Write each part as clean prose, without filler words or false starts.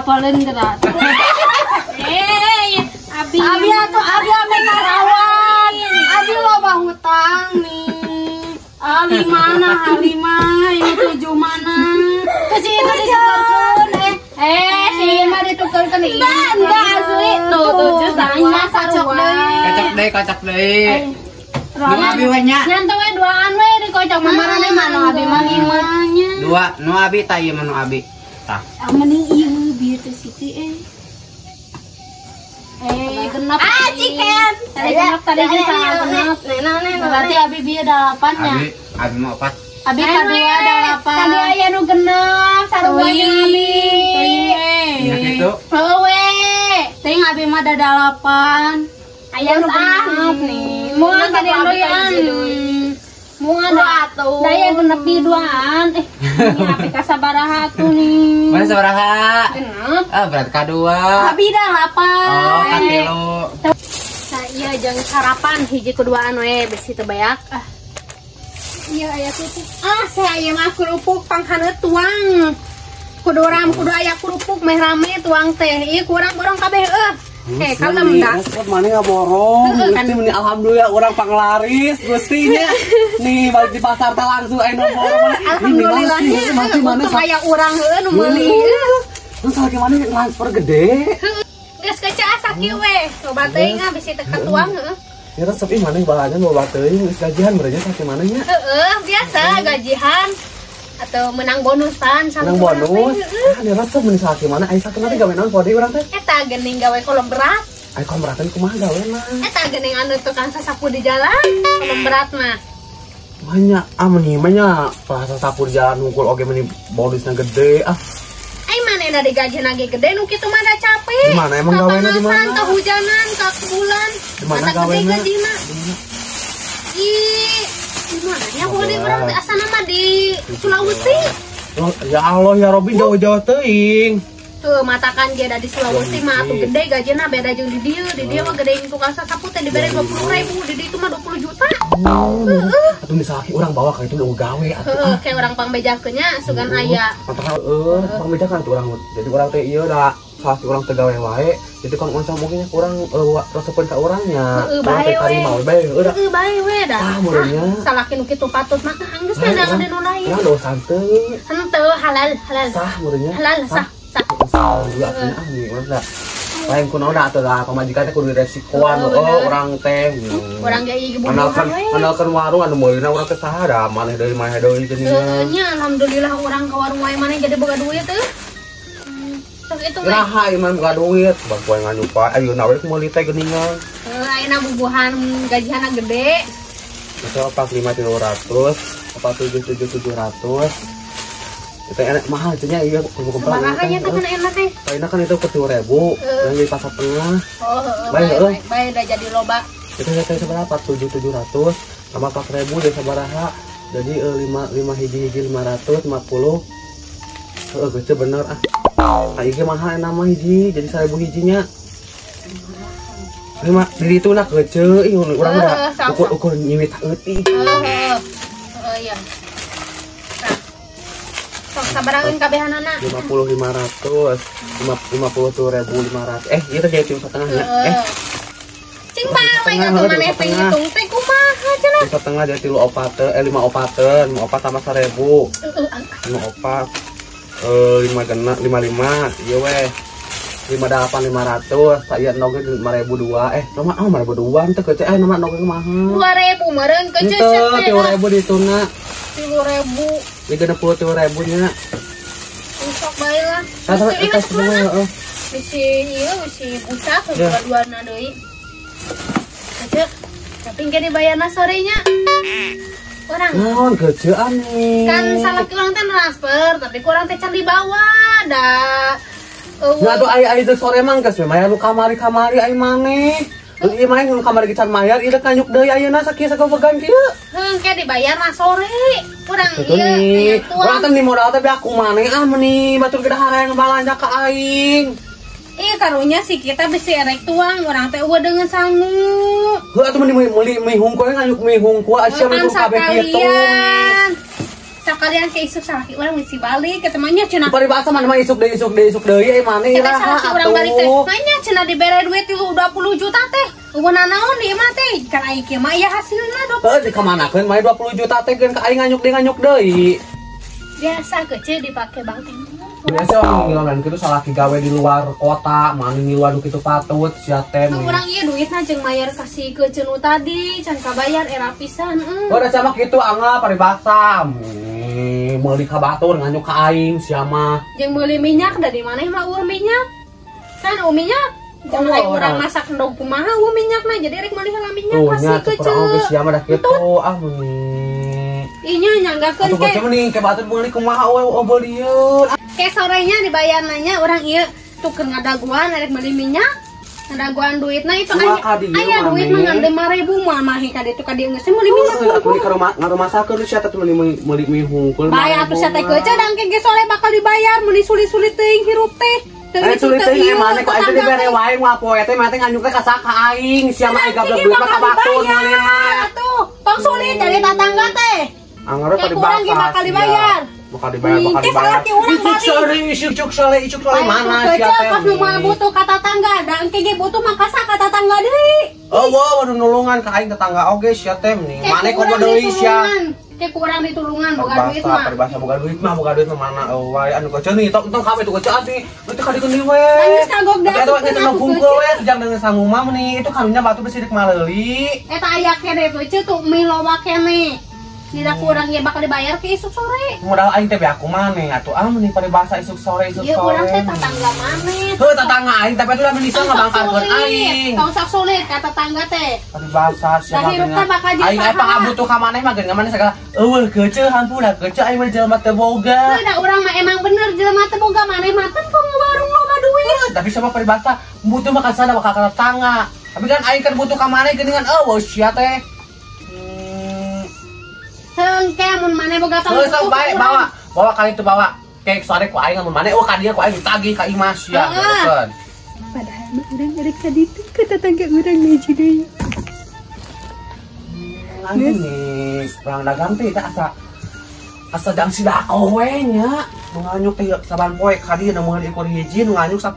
Apalin geura. Eh, abi. Abi atuh abi ame karawan. Abi loba hutang nih. Ali mana? Ali mana? Ini tujuh mana? Ke si itu ditukarkeun eh. Eh, si ieu mah ditukarkeun ieu. Enggak, asli. Tuh, tujuh sarua kocok deui. Kocok deui, kocok deui. Nu abi we nya. Nyantai we duaan we dikocok mamarane mah nu abi mah limanya. Dua, nu abi tah ieu mah nu abi. Tah. Ah, mending ieu bieu teh Siti eh. Eh, genep. Ah, ciken. Tadi genep tadi jeung salah genep. Berarti abi bieu dalapan nya. Abi, abi mah opat. Abi kadua dalapan. Tadi aya nu genep sarua jeung abi. Nya kitu. Heuh we. Teuing abi mah da dalapan. Aya nu genep nih. Moal tadi anu Moal da atuh. Da aya genep di duaan. Eh, ini abi ka sabaraha atuh nih. Mana sabaraha? Genep. Ah, berarti kadua. Abi dalapan. Oh, katilu. Nah, iya jeung sarapan hiji keduaan we besi teu bayak. Ah. Iya aya tuh. Ah, saya aya mah kerupuk panghaneut tuang. Kudu ram kudu aya kerupuk meh rame tuang teh. Ieu kurang borong kabeh eueuh. Eh, kalem dah. Resep mana nggak borong, Gusti meni alhamdulillah orang panglaris Gusti nya. Nih balik di pasar teh langsung aya nu borong. Alhamdulillah masih mana untung aya urang heueuh nu meuli. Terus lagi mana transfer gede? Geus keca sakieu we. Loba teuing ah bisi teu katuang heueuh. Ya resep ih mana balanya loba teuing geus gajian berarti sakieu mana nya? Heeh, biasa gajihan atau menang bonusan sama Menang bonus. Ah, ya resep meni sakieu mana aya sakieu nanti gawe naon podi urang teh? Eta geuning gawe kolom berat. Aya kolom beratan kumaha gawe mah? Eta geuning anu tukang sasapu di jalan, kolom berat mah. Banyak ah meni mah nya bahasa sapu di jalan hungkul oge meni bonusna gede ah. Ai mana da digaji nage gede nu kitu mah da capek. Di mana emang gawena di mana? Kahujanan, ka bulan. Di mana Mata gede gawena? gajina. Ih, di mana nya boleh urang teh asana mah di Sulawesi. Ya Allah ya Robi jauh-jauh teuing. Tuh matakan ge da di Sulawesi mah atuh gede gajina beda jeung di dieu. Di dieu mah gede tukang sasapu teh dibere 20.000, di dieu mah 20 juta. Heeh. Atuh misalnya urang bawa ka itu nu gawe atuh. Heeh, kayak urang pangbejakeun nya sugan aya. Matakan heueuh, pangbejakeun atuh urang. Jadi urang teh ieu da salah urang teh gawe wae. Jadi kan oncom mungkin kurang resepeun ka urangnya. Heeh, Urang teh bae we. tarima we bae heueuh da. Heeh, bae we da. Ah, meureunnya. Salaki nu kitu patut mah anggeus Bae, da urang. nu lain. Urang dosa teu. Henteu halal halal. Sah meureunnya. Halal sah. Sah. Sah juga atuh ah nih urang da. Lain kunaon da atuh da pamajikan teh kudu diresikoan Heeh, oh bener. urang teh. Urang ge ieu Andalkan bubuhan we. andalkan warung anu meulina urang teh saha da maneh deui maneh deui Heeh, geuningan. nya alhamdulillah urang ka warung wae maneh jadi boga duit teh. Sok itu we. Iraha iman boga duit, bang poe nganyupa ayeuna we meuli teh geuningan. Heuh, ayeuna bubuhan gajihanna gede. Itu 45 300, 47 7 700. Itu enak mahal nya iya kumpul Sabaraha nya teh kan enak teh. Kayaknya kan itu ke 3.000, yang di pasar tengah. Oh, heeh, Bae, bae heeh. bae, bae udah jadi loba. Itu saya teh seberapa? 7 700 sama 4.000 jadi sabaraha. Jadi 5 5 hiji hiji 550. Heeh, gece bener ah. Ah, ieu mahal enak mah hiji, jadi 1.000 hijinya. Lima di itu nak gece, ih urang udah Heeh, sok, ukur ukur nyiwit eutik. Heeh, heeh. Heeh, iya. Nah. Sok sabaraheun kabehanana. 50 500 50 500 eh itu jadi tilu setengahnya eh Cing bae Setengah, atuh heeh, maneh tilu setengah. ngitung teh kumaha cenah. Tilu setengah jadi tilu opat eh lima opaten lima opat tambah 1.000 Heeh, lima opat lima genap lima lima iya weh lima delapan lima ratus saya noge 5.002 eh nama ah 5.002 ente kece eh nama noge mahal 2000 meureun kece ente 3.000 dituna 3000. ini genep puluh 3.000 nya Sok bae lah. Tah, Bisi tah, semua heeh. Bisi ieu bisi busak Ya. dua-duana deui. Kece. Tapi engke dibayarna sorenya. Orang Naon kecean nih. Kan salah urang teh transfer, tapi kurang teh can dibawa da. Nah, tuh aya aya sore mah geus we mayar nu kamari-kamari ai maneh. Ieu mah nu kamari ge can mayar, ieu nganyuk deui ayeuna sakieu sagobegan kieu. Heuh, engke dibayar mah sore. Kurang Gitu ieu nih. tuang. Urang teh di modal teh beak ku maneh ah meuni batur ge hayang balanja ka aing. Ih, karunya sih kita bisi erek tuang, urang teh eueuh deungeun sangu. Heuh atuh meuni meuli mie hungkul nganyuk mie hungkul asia Kan mie kabeh kitu. sakalian. Sakalian ke isuk salaki urang mesti balik ke temannya cenah. Paribasa mana mah isuk deui euy maneh iraha. Salaki urang balik teh. Nanya cenah dibere duit 20 juta teh. Eueuh nanaon di imah teh? Kan aing kieu mah aya hasilna 20. Heuh dikamanakeun mah 20 juta teh geun ka aing nganyuk deui. Biasa kecil dipake Bang Teh. Biasa orang ngiluan kitu salaki gawe di luar kota, maneh ngiluan kitu patut sia teh. Urang ieu duitna jeung mayar kasih ke nu tadi, can kabayar era pisan. Oh, da sama kitu angga paribasa. Meuli ka batur nganyuk ka aing sia mah. Jeung meuli minyak da di maneh mah eueuh minyak. Kan eueuh minyak. Jangan aing urang masak endog kumaha eueuh minyakna jadi rek meuli heula minyak kasih ke ceu. Sia mah da kitu ah meuni. Inya nyanggakeun ke. Atuh mending ke batur meuli kumaha eueuh beulieun. Ke sorenya dibayar nanya orang ieu tuker ngadaguan rek meuli minyak. Ngadaguan duitna itu aya duit mah ngan 5.000 moal mahi ka ditu ka dieu geus meuli minyak. Meuli ka rumah ngarumasakeun sia teh meuli meuli mie hungkul. Bayar atuh sia teh keuceu dang ke sore bakal dibayar meuli sulit-sulit teuing hirup teh. Sulit teuing maneh kok aing teh dibere wae moal poe teh maneh nganyuk teh ka saka aing sia mah aing gablek duit mah ka batur meulina. Atuh tong sulit dari tetangga teh. Anggar pada bakal dibayar. Bakal dibayar. Isuk sore mana sia teh? Pas nu mah butuh ka tetangga, da engke ge butuh mah ka tetangga deui. Oh, waduh nulungan ka aing tetangga oge sia teh nih. Maneh kok deui sia? Ke kurang ditulungan boga duit mah. Paribasa boga duit mah mana wae anu keceu nih tong kabeh tuh keceu atuh. Itu kadikeun deui we. Geus kagok da. Eta geus hungkul we jang dengan sangu mah nih. Itu karunya batu besi rek maleuli. Eta aya kene keceu tuh mie loba kene. Tidak kurang ya bakal dibayar ke isuk sore. Modal aing teh aku maneh atuh ah meni paribasa isuk sore. Ieu urang teh tetangga maneh. Heuh tetangga aing tapi atuh lamun bisa ngabangkarkeun aing. Tong sok sulit ka tetangga teh. Paribasa sia mah. Aing aya pangabutuh ka maneh mah geun maneh sagala eueuh keuceuh hampura keuceuh aing mah jelema teu boga. Heuh da urang mah emang bener jelema teu boga maneh mah teu warung loba duit. Tapi sama paribasa butuh mah kasana bakal ka tetangga. Tapi kan aing kan butuh ka maneh geuningan eueuh sia teh. Hengke mun maneh boga tanggung. Geus bae bawa kali itu bawa. Kek sore ku aing mun maneh oh ka dieu ku aing ditagih ka imah sia berekeun. Padahal mah urang rek ka ditu ka tetangga urang hiji deui. Anjing nih, perang dagang teh teh asa jang sidako we nya. Nu nganyuk teh saban poe ka dieu nu meuli ukur hiji nu nganyuk 10.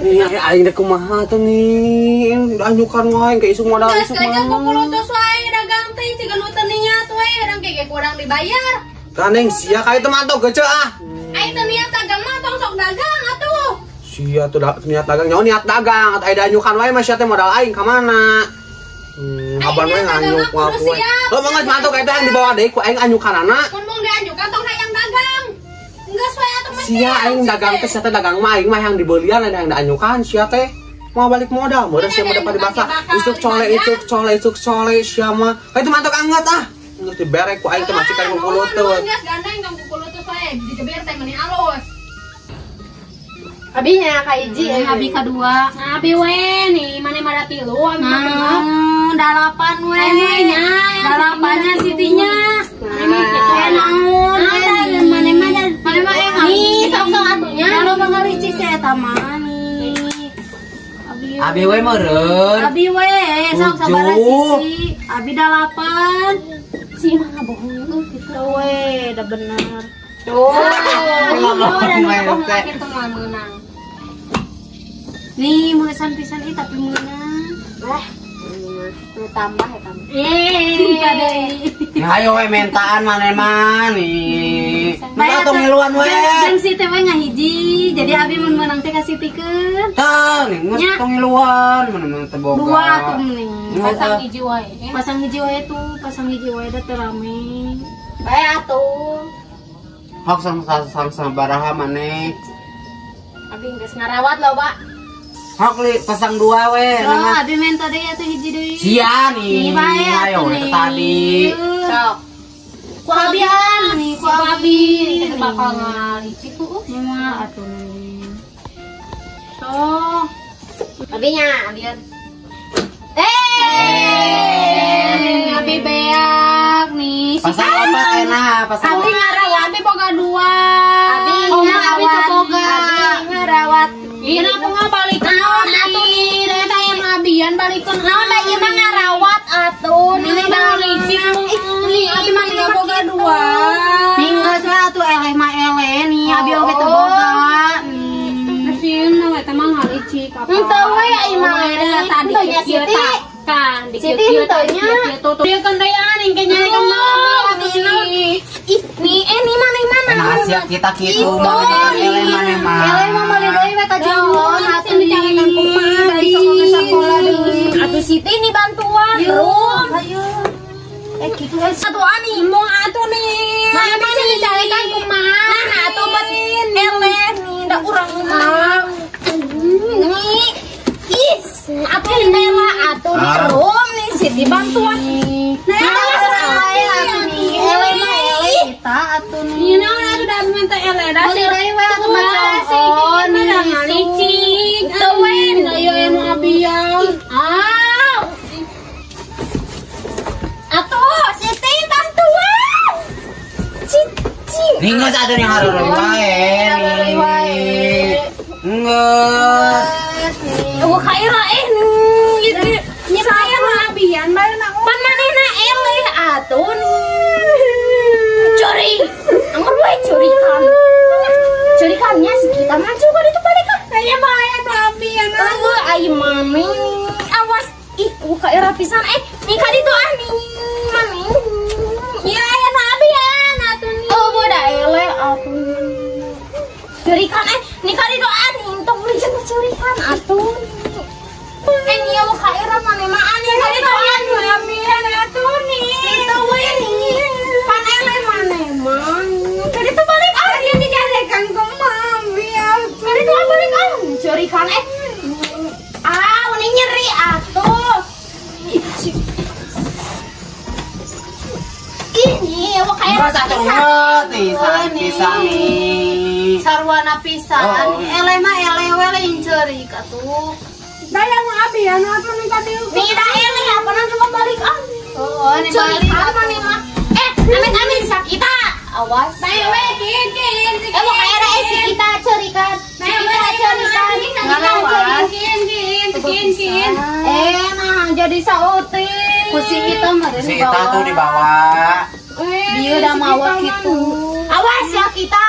Nih, aing teh kumaha tuh nih, anyukan wae ke isuk modal isuk mah. Geus kukulutus wae dagang teh ciga nu teu niat we, urang ge kurang dibayar. Kaneng sia ka itu mantau gece ah. Aing teu niat dagang mah tong sok dagang atuh. Sia tuh niat dagang, nyawa niat dagang, atuh aya anyukan wae mah sia teh modal aing ka mana. Kapan we nganyuk wae. Heuh mah geus mantau ka eta yang dibawa deui ku aing anyukanana. Mun mung dianyukan tong hayang dagang. Geus we atuh mah. Sia aing dagang teh sia teh dagang mah aing mah yang dibelian ada yang dianyukan sia teh. Mau balik modal, modal sia modal paribasa. Isuk cole sia mah. Ka itu mantok anggat ah. Geus dibere ku aing teh masih kan kukulutus. Geus gandeng tong kukulutus wae dijeber teh meuni alus. Abinya ka hiji, abi ka dua. Nah, abi we nih, mane mah tilu, abi mah dalapan we. Nya, dalapannya sitinya. Naon? Mane mah mane mah nih sok-sok atunya. Kalau mangarici saya eta mah nih. Abi we meureun. Abi we sok sabaraha sisi. Abi dalapan. Si mah ngabohong kitu we, da bener. Tuh. Dan ngabohong kitu moal meunang. Nih, meusan pisan ih tapi meunang. Lah, nu tambah eta. Ya ayo we mentaan maneh mah nih. Mata tong ngiluan we. Jeung si teh we ngahiji. Jadi abi mun meunang teh ka Sitikeun. Tah, nih geus tong ngiluan mun teu boga. Dua tuh nih. Pasang hiji wae. Pasang hiji wae tuh, pasang hiji wae da teu rame. Bae atuh. Hok sang sabaraha maneh. Abi geus ngarawat loba. Hok li pasang dua we. Oh, abi minta deui atuh hiji deui. Sia nih. Ayo eta tadi. Sok. Ku abian nih, ku abi bakal ngalicik ku. Mah atuh nih. Sok. Abinya, abian. Abi beak nih. Pasang opat enak, pasang. Abi ngarawat, abi boga dua. Abi ngarawat, boga. Abi ngarawat. Iya, aku nggak balikan. Naon atuh nih, eta yang abian balikan. Naon da ieu mah ngarawat atuh. Nih bang licik. Nih abi mah boga dua. Ninggeus we atuh eleh mah eleh nih abi oge teu boga. Sieun we teh mah ngalicik apa. Henteu we ai mah tadi nya Siti. Kan Siti henteu nya. Dia kan deui aning ke nyari mah. Ih, nih nih mana mana. Nah, siap kita kitu mah eleh maneh mah. Eleh mah meuli deui we ka jonggon atuh dicarekan kumaha dari sok ke sakola deui. Atuh Siti nih bantuan. Rum. Ayo. Gitu satu ani mau atuh nih. Nah, mana dicarekan kumaha? Nah, atuh bet eleh nih da urang mah. Nih. Is, atuh nela atuh nih rum nih Siti bantuan. Nah, atuh nih eleh mah eleh kita atuh nih. Ieu naon atuh da minta eleh da sih deui we atuh mah oh nih ngalicik. Teu we ayo anu abian. Ah. Atuh Siti bantuan. Cici. Ninggeus atuh nih hareureuy wae. Hareureuy wae. Ngeus. Eueuh ka ira nih gitu. Nya saya mah abian bae na. Pan manehna eleh atuh nih. Curi. Anggur we curikan. Curikannya si kita maju kan itu balik kan. Aya mah aya nu abian. Eueuh ai mami. Awas ih ka ira pisan nih ka ditu ah nih mami. Ieu aya nu abian atuh nih. Eueuh da eleh atuh. Curikan nih ka ditu ah nih tong beli curikan atuh. Nih eueuh ka ira mane mah nih ka ditu ah nu abian atuh nih. Teu we nih. Pan eleh mane mah. Ka ditu balik ah dia dicarekan kumaha abian. Ka ditu balik ah curikan Ah, ini nyeri atuh. Ini eueuh kayak pisan nih. Sarwana pisan. Eleh mah eleh we lain ceurik atuh. Da yang abian atuh nih tadi. Nih da eleh apa nanti mau balik ah. Oh, ini balik maneh mah. Amit-amit sakita. Awas. Bae we kin kin. Eueuh kayak ada si kita ceurikan. Si kita ceurikan. Kin kin kin kin. Nah jadi sautik. Ku si kita mah Si kita tuh dibawa. Dia udah mawa gitu. Awas ya kita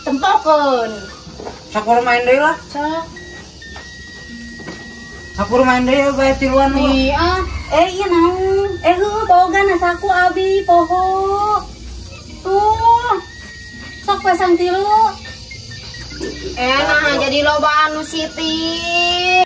tempokeun. Sok urang main deui lah. Sok. Aku main deui bae tiluan mah. Iya. Iya naon. Heueuh boga nasaku abi poho. Tuh. Sok pasang tilu. Nah jadi loba anu Siti.